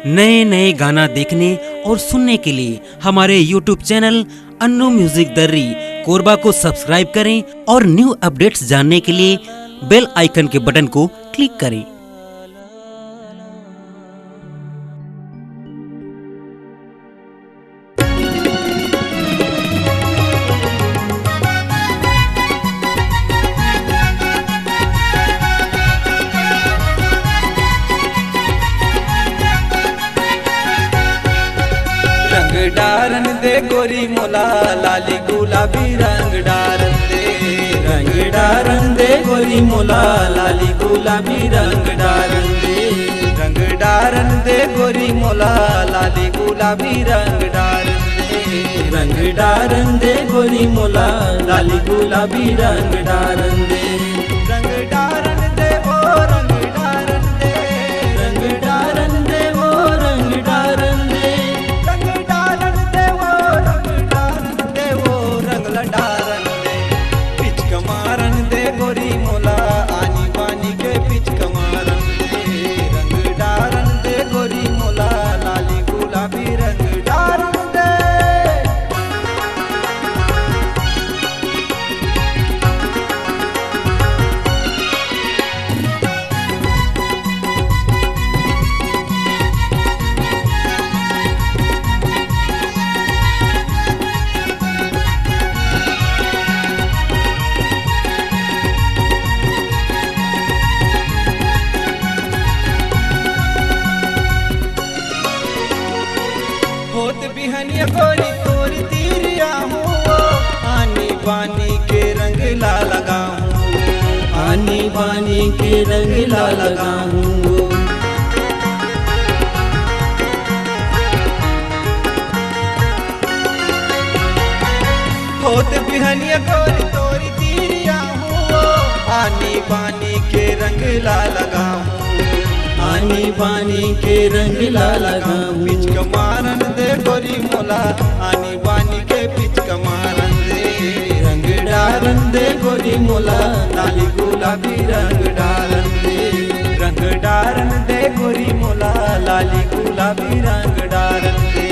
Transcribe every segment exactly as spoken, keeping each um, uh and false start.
नए नए गाना देखने और सुनने के लिए हमारे YouTube चैनल अन्नू म्यूजिक दर्री कोरबा को सब्सक्राइब करें और न्यू अपडेट्स जानने के लिए बेल आइकन के बटन को क्लिक करें। रंग डारन दे गोरी मोला, लाली गुलाबी रंग डारन दे। रंग डारन दे गोरी मोला, लाली गुलाबी रंग डारन दे। रंग डारन दे गोरी मोला, लाली गुलाबी रंग डारन दे। रंग डारन दे गोरी मोला, लाली गुलाबी रंग डारन दे। रंग डारन दे ओ, रंग डारन दे। रंग डारन दे ओ, रंग डारन दे। रंग डारन दे ओ, रंग डारन दे ओ, रंग ल डारन दे। पिचक मारन दे गोरी मोला, आनी बानी के पिचक मारन दे। रंग डारन दे गोरी मोला, लाली गुलाबी रंग डारन दे। होत बिहनिया गोरी तोर तीर आहूँ, आनी बानी के रंग ला लगाहूँ। आनी बानी के रंग ला लगाहूँ। होत बिहनिया गोरी तोर तीर आहूँ, आनी बानी के रंग ला लगाहूँ। आनी बानी के रंग ला लगाहूँ। पिचक मारन दे गोरी मोला, आनी बानी के पिचक मारन दे। रंग डारन दे गोरी मोला, लाली गुलाबी रंग डारन दे। रंग डारन दे गोरी मोला, लाली गुलाबी रंग डारन दे।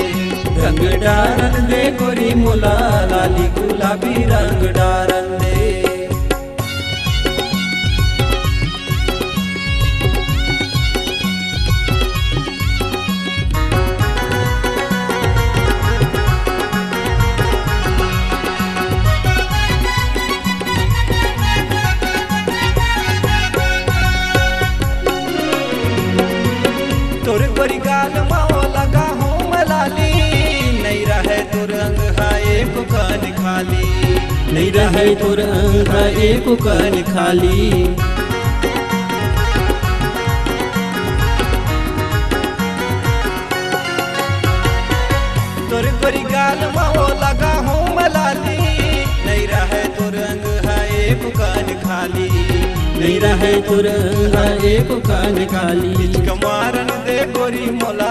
रंग डारन दे गोरी मोला, लाली गुलाबी रंग डारन दे। तोर गोरी गाल मा ओ लगाहूँ मैं लाली, नइ रहय तोर अंग हा एको कन खाली। नइ रहय तोर अंग हा एको कन खाली। तोर गोरी गाल मा ओ लगाहूँ मैं लाली, नइ रहय तोर अंग हा एको कन खाली। नइ रहय तोर अंग हा एको कन खाली। पिचक मारन दे गोरी मोला,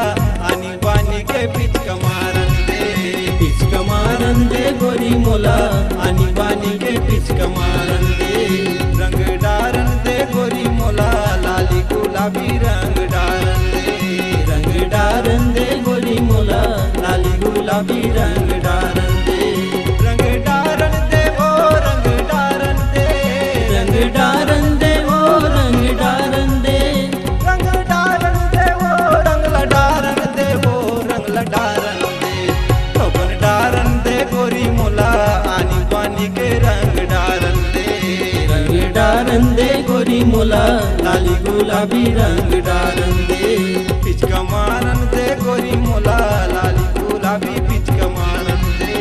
आनी बानी के पिचक मारन दे। पिचक मारन दे गोरी मोला, आनी बानी के पिचक मारन दे। रंग डारन दे गोरी मोला, लाली गुलाबी रंग डारन दे। रंग डारन दे गोरी मोला, लाली गुलाबी रंग डारन दे। रंग डारन दे ओ, रंग डारन दे। रंग डारन दे ओ, रंग डारन दे। रंग डारन दे ओ, रंग ल डारन दे ओ, रंग ल डारन दे। थोकन डारन दे गोरी मोला, आनी बानी के रंग डारन दे। रंग डारन दे गोरी मोला, लाली गुलाबी रंग डारन दे। पिचक मारन दे गोरी मोला, लाली गुलाबी पिचक मारन दे।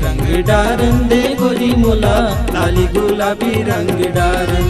रंग डारन दे गोरी मोला, लाली गुलाबी रंग डारन